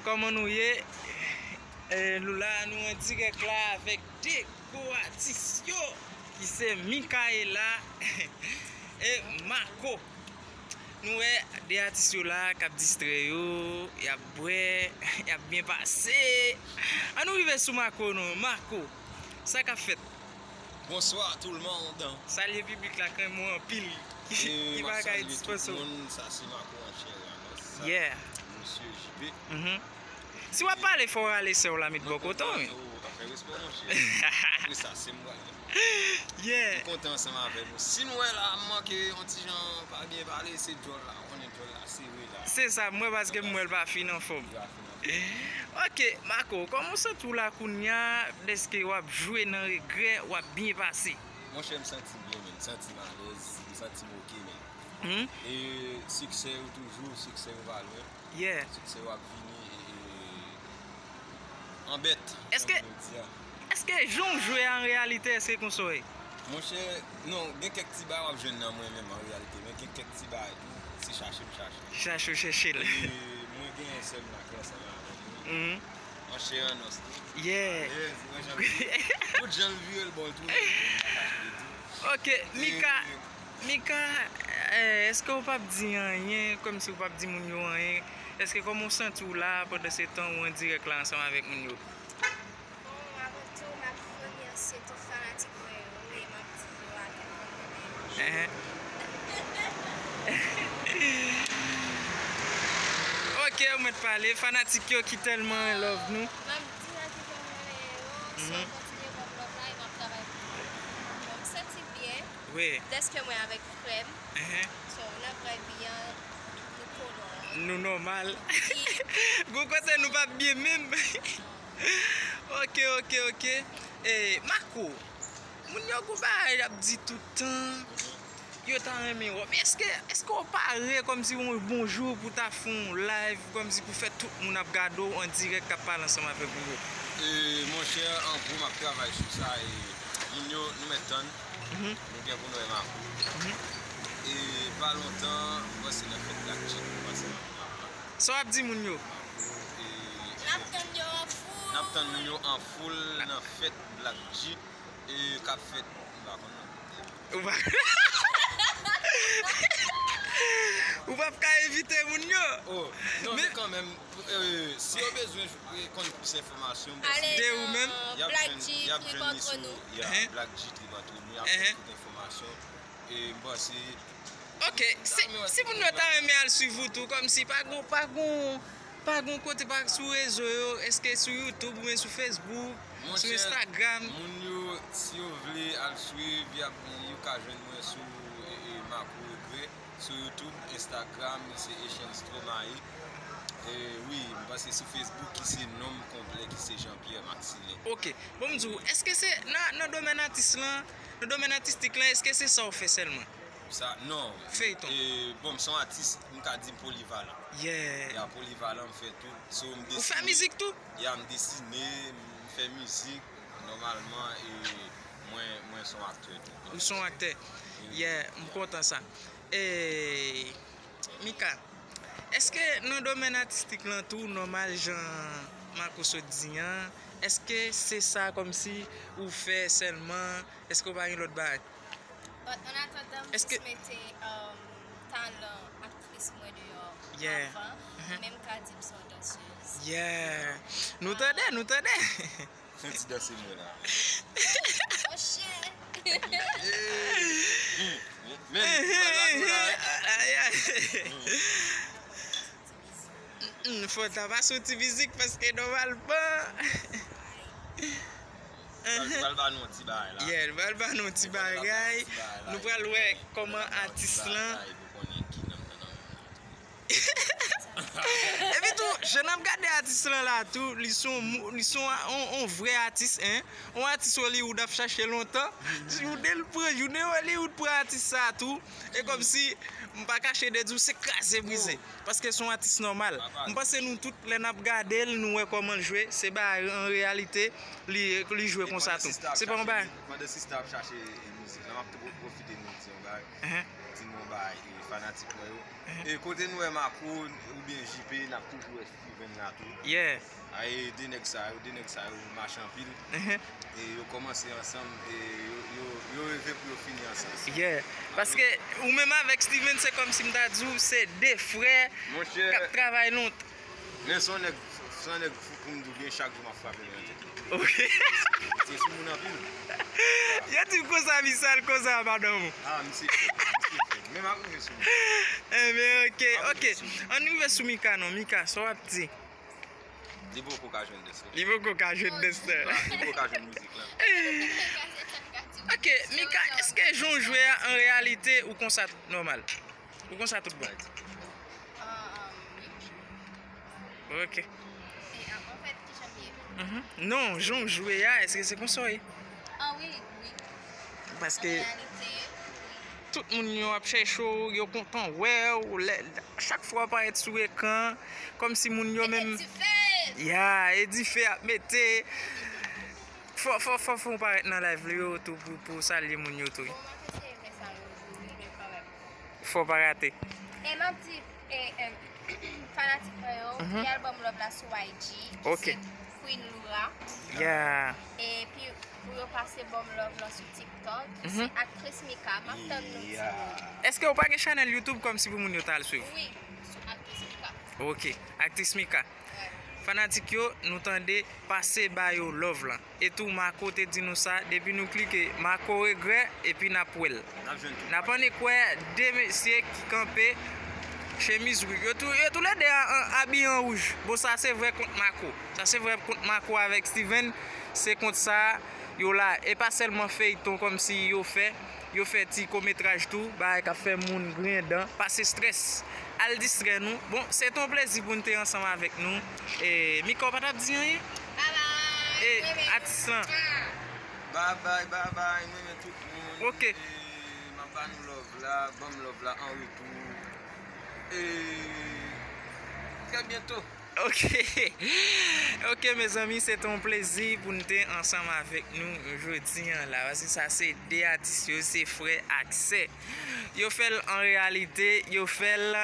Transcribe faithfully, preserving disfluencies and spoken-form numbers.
Kòman nou ye? E, nou la, nou an dirèk la avèk de gwo atis yo, ki se Micaela e Marco. Nou wè de atis yo la k ap distrè yo, y ap bwè, y ap byen pase. An nou rive sou Marco non. Marco, sa k ap fèt? Bonsoir tout le monde. Salye piblik la, k renmen w anpil. Ki, e, ki m ap bagay salye tout disposo moun, sa se Marco Ancheranos, sa, yeah, Mesye J P. Mhm. Si w ap pale fò, rale sè w la met bò kote w, wi. Ou pa fè respè, monchè. Apre sa, se m pral fè. Yeah. M kontan ansanm avè nou. Si nou wè la, m manke yon ti jan pa byen pale, se djòl la. Ou konnen djòl la sere la. Se sa, m wè paske m wè l pa fin anfòm. Li pa fin anfòm. Ok, Marco, kòman w santi w la kounye a, dèske w ap jwe nan Regrè, w ap byen pase? Monchè, m santi m byen, men. M santi m alèz, m santi m ok, men. Mhm. E siksè yo toujou, siksè yo pa lwen. Yeah. Siksè yo ap vini, e, e, an bèt, èske, jan nou di a. Èske jan w jwe a an reyalite, èske konsa w ye? Monchè, non, gen kèk ti bagay w ap jwenn nan mwen menm an reyalite, men gen kèk ti bagay tou, se chache m chache. Chache w chèche l. E mwen gen sè m la ki ansanm avè m. Mhm. Ancheranos tou. Yeah. Alèz, mwen jan l vire. Tout jan l vire l bon, l tounen l bon, m pa kache de tou. Ok, Mika, e, Mika, eh, èske w p ap di anyen, kòmsi w p ap di moun yo anyen? Èske kòman w santi w la pandan se tan ou an dirèk la ansanm avèk moun yo? Bon, avan tou, m ap remèsye tout fanatik mwen yo, e m ap di yo a kèk moun mwen menm. Ehe. Ok, ou mèt pale, fanatik yo ki tèlman love nou. M ap di a ki fè m renmen yo, so kontinye ban m love la e m ap travay pou yo. Bon, m santi m byen. Wi. Dèske mwen avèk frè m. Ehe. So, nan vrè vi an, nou kolon. Nou nòmal. Gon kote nou p ap byen menm. Ok, ok, ok. E, Marco, moun yo gon bagay y ap di tout tan. Yo ta renmen wè w. Men èske, èske w pare kòmsi yon bon jou pou ta fè yon live, kòmsi pou fè tout moun ap gade w an dirèk k ap pale ansanm avèk ou yo? E, monchè, an gwo, m ap travay sou sa e moun yo, nou mèt tann. Mhm. Nou gen pou nou wè Marco. Mhm. E pa lontan, m panse nan fèt Black Jeep, m panse Marco ap la. Sa w ap di moun yo? Marco, e, n ap tann yo an foul. N ap tann moun yo an foul nan fèt Black Jeep. E k ap fèt, m pa konn non. Ou pa, ou p ap ka envite moun yo. Oh, non, men kanmenm, e, si yo bezwen, e, konn plis enfòmasyon, m panse de ou menm, y ap jwenn, y ap jwenn li sou, ya, Black Jeep Trip Entre Nous, y ap jwenn tout enfòmasyon. E m panse Ok, si, si moun yo ta renmen al swiv ou tou, kòmsi pa gon, pa gon, pa gon kote pa sou rezo yo, èske sou YouTube oubyen sou Facebook, sou Instagram? Monchè, moun yo, si yo vle al swiv, y ap, yo ka jwenn mwen sou, e, e, Marco Regrè, sou YouTube, Instagram, se Echange Stromae. E wi, m panse sou Facebook ki se non m konplè, ki se Jean Pierre Maxilen. Ok, bon m di w, èske se nan, nan domèn atis lan, nan domèn atistik lan, èske se sa w fè sèlman? Sa, non. Feyton. E, bon, m se yon atis, m ka di m polivalan. Yeah. Ya, polivalan, m fè tout. So, m desine. Ou fè mizik tou? Ya, m desine, m fè mizik, nòmalman, e mwen, mwen se yon aktè tou. Ou se yon aktè. Wi. Yeah, m kontan sa. E, Mika, èske nan domèn atistik lan tou, nòmal jan Marco sot di an, èske se sa kòmsi ou fè sèlman, èske w pa gen lòt bagay? But an atandan, m jis mete, um, talan aktris mwen deyò avan, men m ka di m se yon dansez. Yeah. Nou tande, nou tande. Se ti danse mwen la. Monchè. Men, men, ay, ay. Mm, fò ta pa soti mizik paske nòmalman. Pral, pral ba nou yon ti bagay la. Yeah, pral ba nou yon ti bagay. Nou pral wè kòman atis lan. Epi tou, jan n ap gade atis lan la tou, li se yon mou-, li se yon, yon, yon vrè atis, en. Yon atis Hollywood ap chache lontan. Jounen l pran, jounen Hollywood pran atis sa tou. E kòmsi, m pa kache de di w, se kraze brize. Paske se yon atis nòmal. M panse nou tout, lè n ap gade l, nou wè kòman l jwe. Se bagay, an reyalite, li, li jwe konsa tou. Se pa yon bagay. Pandan sista ap chache mizik la, M ap tou pwofite nou di yon bagay. Di nou yon bagay, e, fanatik mwen yo. E kote nou wè Marco oubyen J P, n ap toujou wè Steven la tou. Yeah. Ay, de nèg sa yo, de nèg sa yo mache anpil. E yo kòmanse ansanm, e yo, yo, yo reve pou yo fini ansanm. Yeah. Paske ou menm avèk Steven, se kòmsi m ta di w, se de frè k ap travay lontan. Men se yon nèg, se yon nèg fou pou m di w byen, chak jou m ap frape l nan tèt li. Ok. Se sou moun anpil. Yo di w konsa, misye al koze a madanm ou. Ah, misye fèb, misye fèb. Men m ap rive sou li. Enben, ok, ok. Ann rive sou Mika non. Mika, sa w ap di? Li poko ka jwenn Dexter. Li poko ka jwenn Dexter. Li poko ka jwenn mizik lan. Ok, Mika, èske jan w jwe a, an reyalite, ou konsa nòmal? Ou konsa tout bon? Ok. Non, jan w jwe a, èske se konsa w ye? Ah wi, wi. Paske tout moun yo ap chèche w, yo kontan wè w, lè, chak fwa w parèt sou ekran, kòmsi moun yo menm. Ya, e dife ap mete. Fò, fò, fò, fò w parèt nan live yo tou pou, pou w salye moun yo tou. Fò w pa rate. E m ap di, e, e, fanatik mwen yo, li album Love la sou I G, ki se Queen Lura. Yeah. Epi pou yo pase ban m love lan sou TikTok, se Aktris Mika, m ap tann nou ti mo. Èske w pa gen chanèl YouTube kòmsi pou moun yo ta al swiv? Wi, sou Aktris Mika. Ok, Aktris Mika. Fanatik yo, nou tande, pase ba yo love lan. E tou Marco te di nou sa, depi nou klike Marco Regret, epi n ap wè l. N ap jwenn tout. N ap annik wè de mesye ki kanpe, chemiz wouj. Yo tou, yo toulède a, an, abiye an wouj. Bon, sa se vrè kont Marco. Sa se vrè kont Marco avèk Steven. Se kont sa yo la. E pa sèlman feyton kòmsi yo fè. Yo fè ti kometraj tou, bagay k ap fè moun griyen dan, pase estrès, al distrè nou. Bon, se te yon plezi pou n te ansanm avèk nou. E, Mika, w pa t ap di anyen? Babay. E, atis lan? Babay, babay, mwen renmen tout moun. Ok. E, m ap ba nou love la, ban m love la an retou. E, trè byento. Ok. Ok, mezanmi, se te yon plezi pou n te ansanm avèk nou jodi an la. Paske sa se de atis yo, se frè ak sè. Yo fè l an reyalite, yo fè l